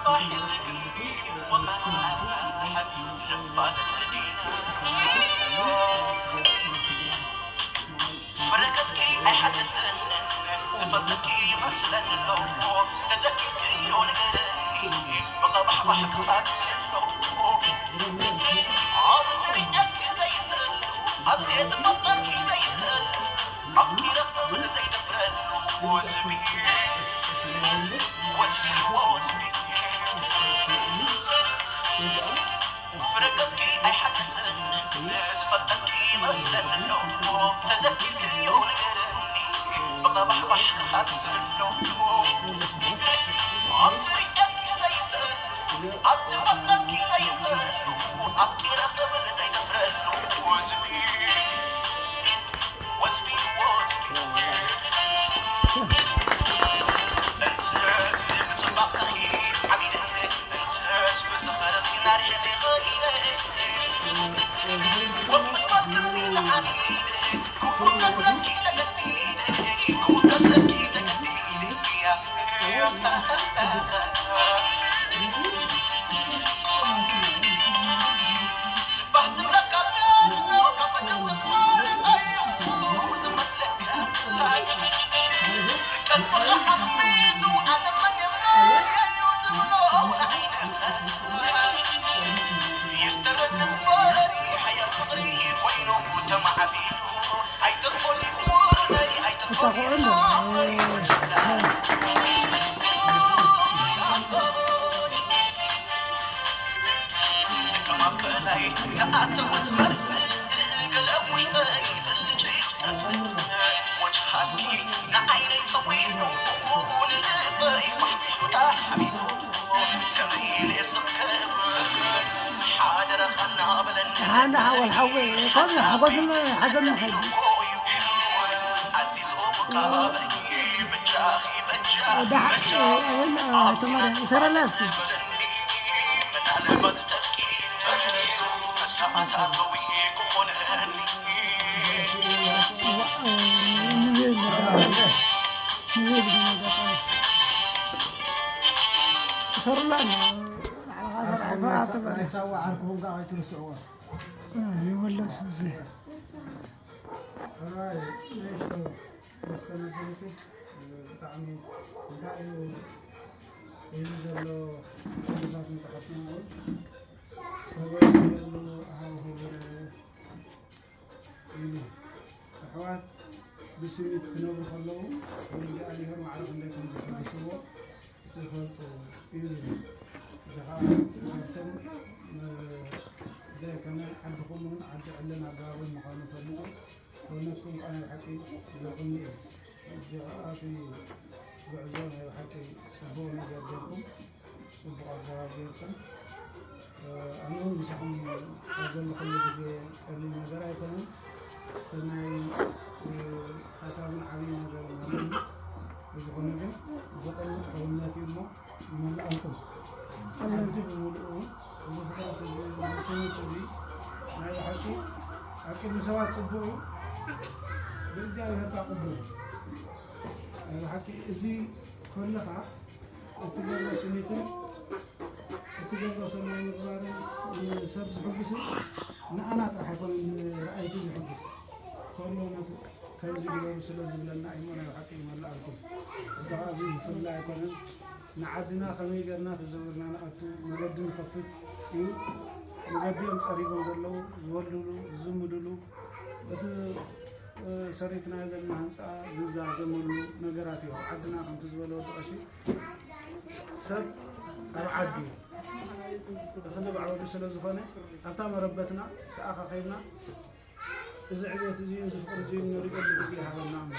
ጣሕ ኢልክኒ ወኻሕን ንፋለጥ ዲና? ፍረቀትኪ ኣይሓድስን ዝፈልጠኪ ይመስለኒ ኣሎ። ተዘኪርክዮ ንገረኒ ብቐባሕባሕ ክኻብ ዘሎ። ኣብ ዝርጨኪ ዘይብለሉ፣ ኣብ ዝፈልጠኪ ዘይብለሉ፣ ኣፍቂረ ክብል ዘይደፍረሉ ወዝቢ፣ ወዝቢ፣ ወዝቢ። ፍረቀትኪ ኣይሓድስን ዝፈልጠኪ ይመስለኒ ኣሎ። ተዘኪርክዮ ንገረኒ ብቐባሕባሕ ክኻብ ዘሎ። ኣብ ዝርጨኪ ዘይብለሉ፣ ኣብ ዝፈልጠኪ ዘይብለሉ፣ ኣፍቂረ ክብል ዘይደፍረሉ ወዝቢ፣ ወዝቢ፣ ወዝቢ። እንተስ ብጽባቐኺ ዓቢነ፣ እንተስ ብዝኽርኺ ናርሒቐ ኸይደ፣ ወፍ ምስ ባልትኒ ተዓኒደ፣ ክፉእ ከሰኪ ተገዲደ፣ ክፉእ ከሰኪ ተገዲደ። እታ ቆልዑ እንዶ፣ እ፣ ሓንዳ ሓወል ሓወይ፣ ከምዚ ሓጎስን ሓዘንን ንኸይድ። ደሓ-፣ ተማሪ፣ ይሰረላ እስኪ። ሰሩላ፣ ንዓኻ ሰራሕካ ኣብቲ በረኻ። ሓሳብ ዓርክኹም ከኣ ኣይትርስዕዎ። እ፣ ይወለድ። ሕራይ፣ ንእሽቶ መስከ መበለሲ፣ ብጣዕሚ እንታይ እዩ፣ እዩ ዘሎ ኩነታት መጽሓፍና እውን ሰዎች ዘሎ ሃዋህው ኢሉ። ኣሕዋት ብስኒት ክነብሩ ከለዉ፣ ከምዚ ኣሊሆም ማዕረ ክንደይ ከም ዝሕግስዎ ይፈልጡ እዩ ዝብል። እዚ ኸኣ ካብቶም፣ እ፣ ዘይኮነ ዓድኹም እውን ዓዲ ዕለን ኣገባብን ምዃኑ ፈልጡ። እውነትኩም ከኣ ናይ ብሓቂ ዘቕንእ እዩ። ሕጂ ኸኣ እቲ ጉዕዞ ናይ ብሓቂ ጽቡቕ ነገር ጌርኩም፣ ጽቡቕ ኣገባብ ጌርኩም፣ እ፣ ኣነ እውን ምሳኹም ኣብ ዘለኹሉ ግዜ ቀሊል ነገር ኣይኮነን። ሰናይ፣ እ፣ ሓሳብን ዓብዪ ነገር ማለት እዩ። ብዝኾነ ግን ዘቐንእ ሕውነት እዩ እሞ ይመልኣልኩም። ኣሜን። ዓዲ ብምልኡ እዚ ፍጥረት እዚ፣ እዚ ስኒት እዚ ናይ ብሓቂ ኣብ ቅድሚ ሰባት ጽቡቕ እዩ፣ ብእግዚኣብሔር ከኣ ቅቡል እዩ። ናይ ብሓቂ እዚ ከለኻ እትገብሮ ስኒትን እትገብሮ ሰናይ ምግባርን ንሰብ ዝሕጉስን ንኣና ጥራሕ ኣይኮነን፣ ንረኣይቲ ዝሕጉስ። ከሎ ነቲ ከምዚ ግበሩ ስለ ዝብለና እዩ እሞ ናይ ብሓቂ ይመልኣልኩም። እቲ ኸኣ እዚ ዝፍለ ኣይኮነን። ንዓድና ከመይ ጌርና ተዘዊርና ንኣቱ፣ መገዲ ንኸፍት እዩ። መገዲ እዮም ጸሪጎም ዘለዉ፣ ዝወልዱሉ፣ ዝዝምዱሉ፣ እቲ፣ እ፣ ሰሪትና ዘለና ህንጻ ዝዛዘመሉ ነገራት እዩ። ኣብ ዓድና ከምቲ ዝበለ ወዲ ቀሺ፣ ሰብ ኣብ ዓዱ ተኽሊ ባዕሉ ስለ ዝኾነ፣ ኣብታ መረበትና ተኣኻኺብና፣ እዚ ዕቤት እዚ፣ እዚ ፍቕሪ እዚ ንሪኦ ግዜ ይሃበና እሞ፣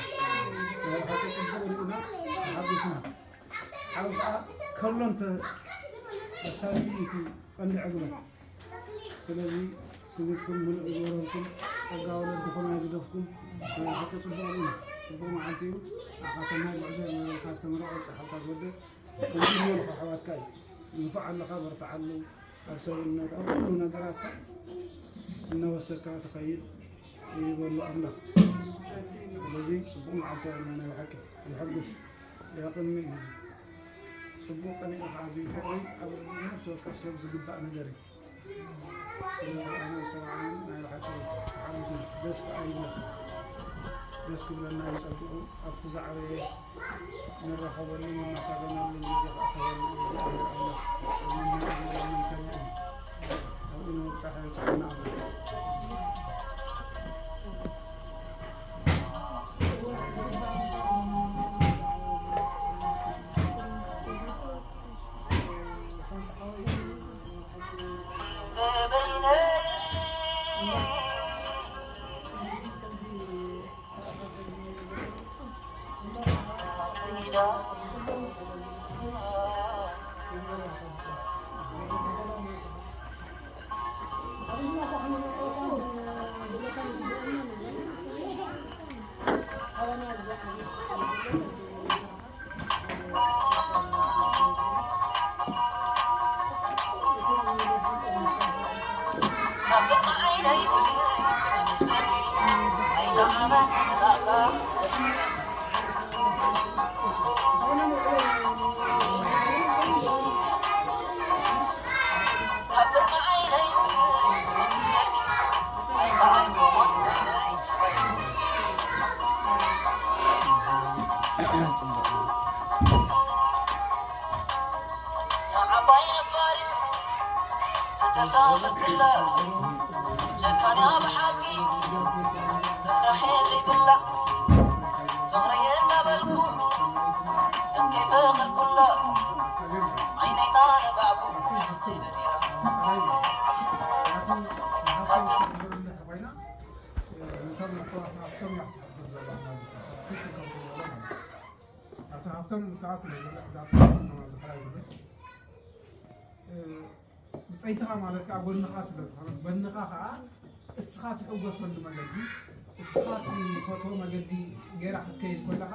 ናይ ብሓቂ ጽቡቕ ርኢና ተሓጒስና። ሓው ከኣ ከሎ እንተ ተሳልዩ እቲ ቀንዲ ዕግበት። ስለዚ ስኒትኩም ምሉእ ይግበረልኩም፣ ጸጋ ወለድኹም ኣይግደፍኩም። ናይ ብሓቂ ጽቡቕ ርኢና፣ ጽቡቕ መዓልቲ እዩ። ንዓኻ ሰናይ ጉዕዞ ይግበረልካ፣ ዝተመረቐ ይብጽሓልካ ዝወደይ። ከምዚ ዝበልኩ ኣሕዋትካ እዩ። ንፉዕ ኣለኻ፣ በርትዓሉ። ኣብ ሰብነት፣ ኣብ ኩሉ ነገራትካ እናወሰድካ ትኸይድ ይበሉ ኣምላኽ። ስለዚ ጽቡቕ መዓልቲ ኣነ ናይ ብሓቂ የሐጉስ። የቕንእ እዩ። ጽቡቕ፣ ቅንኢ ከኣ ኣዝዩ ፍቕሪ ኣብ ነፍሲ ወከፍ ሰብ ዝግባእ ነገር እዩ። ስለዚ ኣነ ሰብኣይን ናይ ብሓቂ ተሓጒሰ፣ ደስ ከኣ ይብለካ። ደስ ክብለና እዩ ጸቢቑ። ኣብቲ ዝዓበየ ንራኸበሉ፣ ንናሳገነሉ ግዜ ከኣ ክህበና እግዚኣብሔር ኣምላኽ። ኣብ መመንቀዝበለና ከርኢ። ኣብኡ ንምብጻሕ ይብጽሓና ኣምላኽ። ዓባይ ነባሪት ዝተሳፈርክላ ጨካንያ ብሓቂ ርሕራሐ ዘይብላ ፍቕረየ እናበልኩ እንከይፈቐድኩላ ዓይነይና ነባዕኩ ዘይበሪራ ካብቲ እቶም እኮ ሃፍቶም እያ ክትሕብር ዘላ ማለት እዩ። እቲ ሃፍቶም ምስኣ ስለ ዘሎ እዛ ዝኽራ ይብል። እ፣ ብጸይትኻ ማለት ከኣ ጎንኻ ስለ ዝኾነ፣ ጎንኻ ከኣ እስኻ ትሕጎሰሉ መገዲ፣ እስኻ ትፈትዎ መገዲ ገይራ ክትከይድ ከለኻ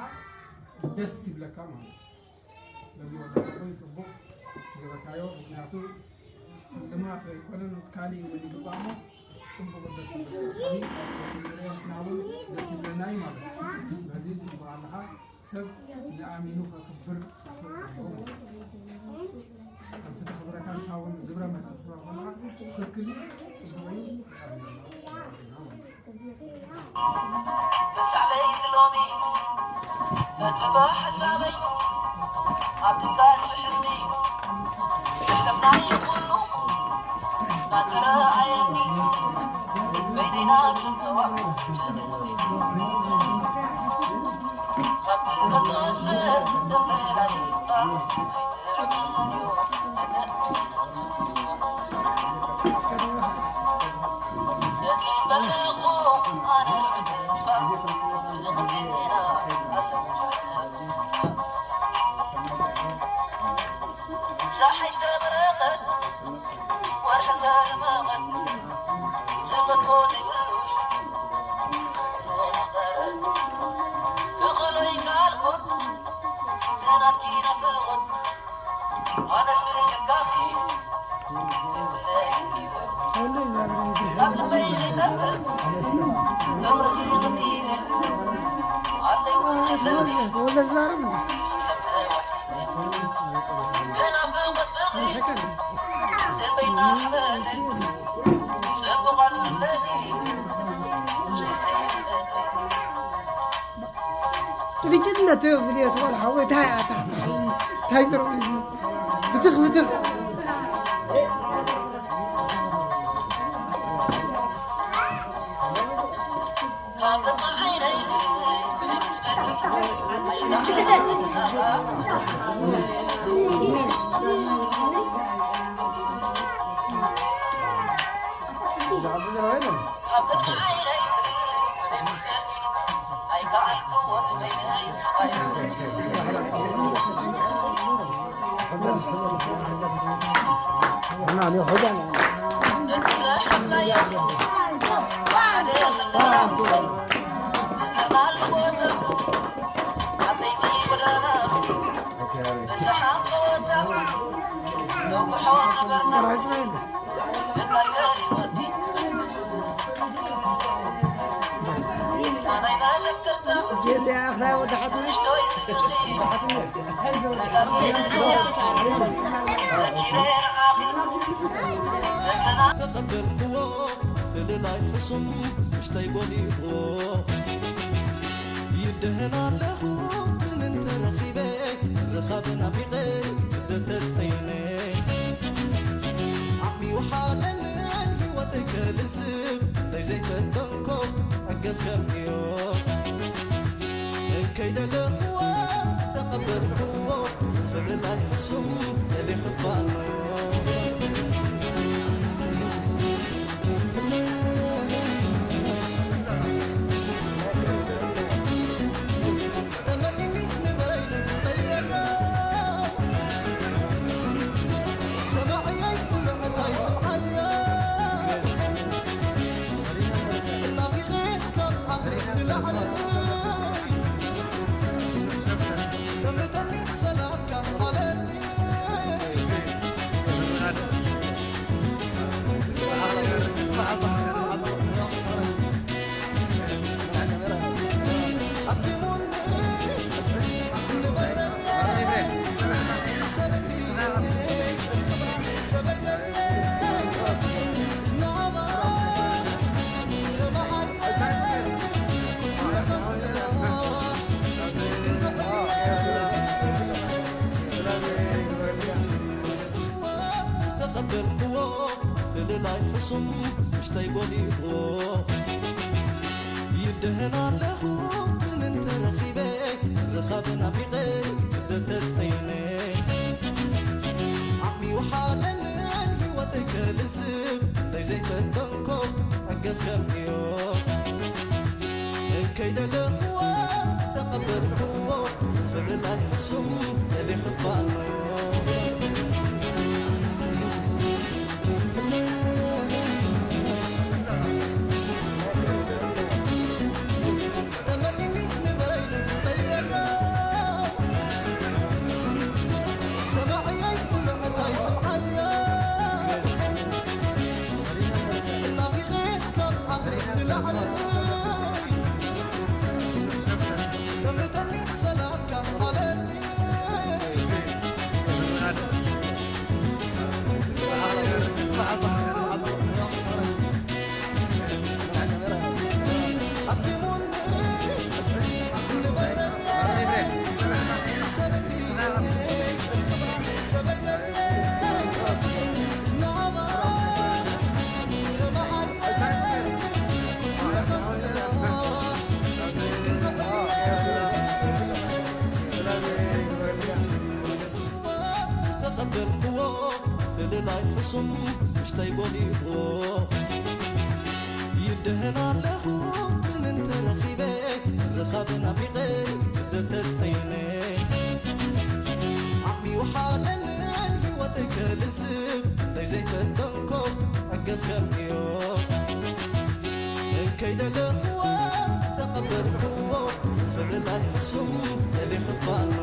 ደስ ይብለካ ማለት እዩ። ስለዚ ወዲ ሓወይ ጽቡቕ ዝገበርካዮ፣ ምኽንያቱ ስልማት ኣይኮነን፣ ካሊእ እውን ይግባእ እሞ፣ ጽቡቕ ደስ ይብል። ንሪኦ ንሕና እውን ደስ ይብለና እዩ ማለት እዩ። ስለዚ ጽቡቕ ኣለኻ። ሰብ ንኣሚኑ ከኽብር ኣለዎ ማለት እዩ። ከምቲ ተኽብረካ ንሳ እውን ግብረ መልሲ ክትህባ ከለኻ ትኽክል እዩ፣ ጽቡቕ እዩ። ክሳዕ ለይቲ ሎሚ ነትርባ ሓሳበይ ኣብ ድንጋስ ብሕልሚ ሕልምናይ ኩሉ እናተረኣየኒ በይነይ ናብ ዝንበዋ ጨሊሙኒ ካብቲ ፈቶ ሰብ ተፈላሊኻ ኣይትርዕድን እዩ ነቲ በለኹ ኣነስ ብተስፋ ዝኽዜና ኣለኹ ሓደር ጸሓይ ተበረቐት ወርሒ ተደመቐት ዝፈቶ ዘይብሉስ ክኽሎ ይከኣልኩን ትናትኪ ናፍቖት ኣነስ ብጀካኺ ተወልደ ይዛረብ እንጂ። ተወልደ ይዛረብ እንጂ። ቅልጭነት ብልየት ዋላ ሓወይ፣ ታይ ኣታ፣ ታይ፣ ታይ ዝረቡ እዩ? ብትኽ፣ ብትኽ። ተቐበልክዎ ፍልላይ ሕሱም ውሽጠይ ጎዲእዎ። ይደህን ኣለኹ ግን እንተረኺበ ርኻብ ናፊቐ ስደት ተጸይነ። ዓቕሚ ውሓለኒ ህይወተይ ከልዝብ ለይ ዘይፈተንኮ ኣገስ ከምዮ። እንከይ ደለኽዎ ተቐበልክዎ ፍልላይ ሕሱም ደልየ ክፋኖ። ተቐበልክዎ ፍልላይ ሕሱም ውሽጠይ ጎዲእዎ። ይደህን ኣለኹ ግን እንተረኺበ ርኻብ ናፊቐ ስደት ተጸይነ። ዓቕሚ ውሓለኒ ህይወተይ ከልዝብ ለይ ዘይፈተንኮ ኣገስ ከምዮ። እንከይ ደለኽዎ ተቐበልክዎ ፍልላይ ሕሱም ደልየ ክፋኖ። ተቐበልክዎ ፍልላይ ሕሱም ውሽጠይ ጎዲእዎ። ይደህን ኣለኹ ግን እንተረኺበ ርኻብ ናፊቐ ስደት ተጸይነ። ዓቕሚ ውሓለኒ ህይወተይ ከልዝብ ለይ ዘይፈተንኮ ኣገስ ከምዮ። እንከይ ደለኽዎ ተቐበልክዎ ፍልላይ ሕሱም ደልየ ክፋኖ።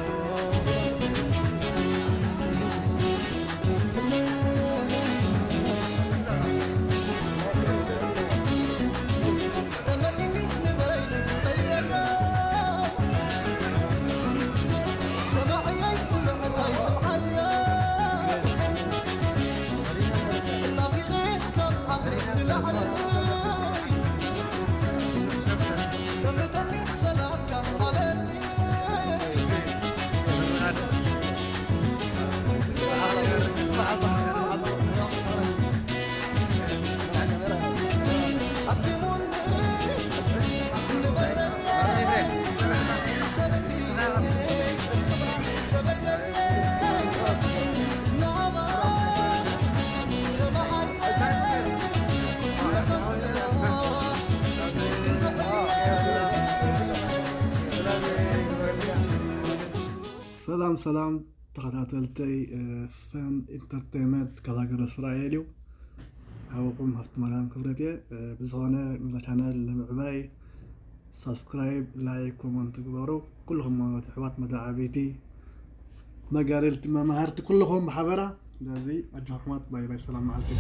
ሰላም ሰላም ተኸታተልተይ፣ እ፣ ፈን ኢንተርቴይንመንት ካብ ሃገረ እስራኤል እዩ። ሓወኹም ሃፍቲ ማርያም ክብረት እየ። እ፣ ብዝኾነ ነዛ ቻነል ንምዕባይ ሳብስክራይብ፣ ላይክ፣ ኮመንት ግበሩ። ኩልኹም ኣሕዋት መተዓብይቲ፣ መጋደልቲ፣ መማህርቲ ኩልኹም ብሓበራ። ስለዚ ኣጆኹም ኣሕዋት፣ ባይ ባይ፣ ሰላም መዓልቲ።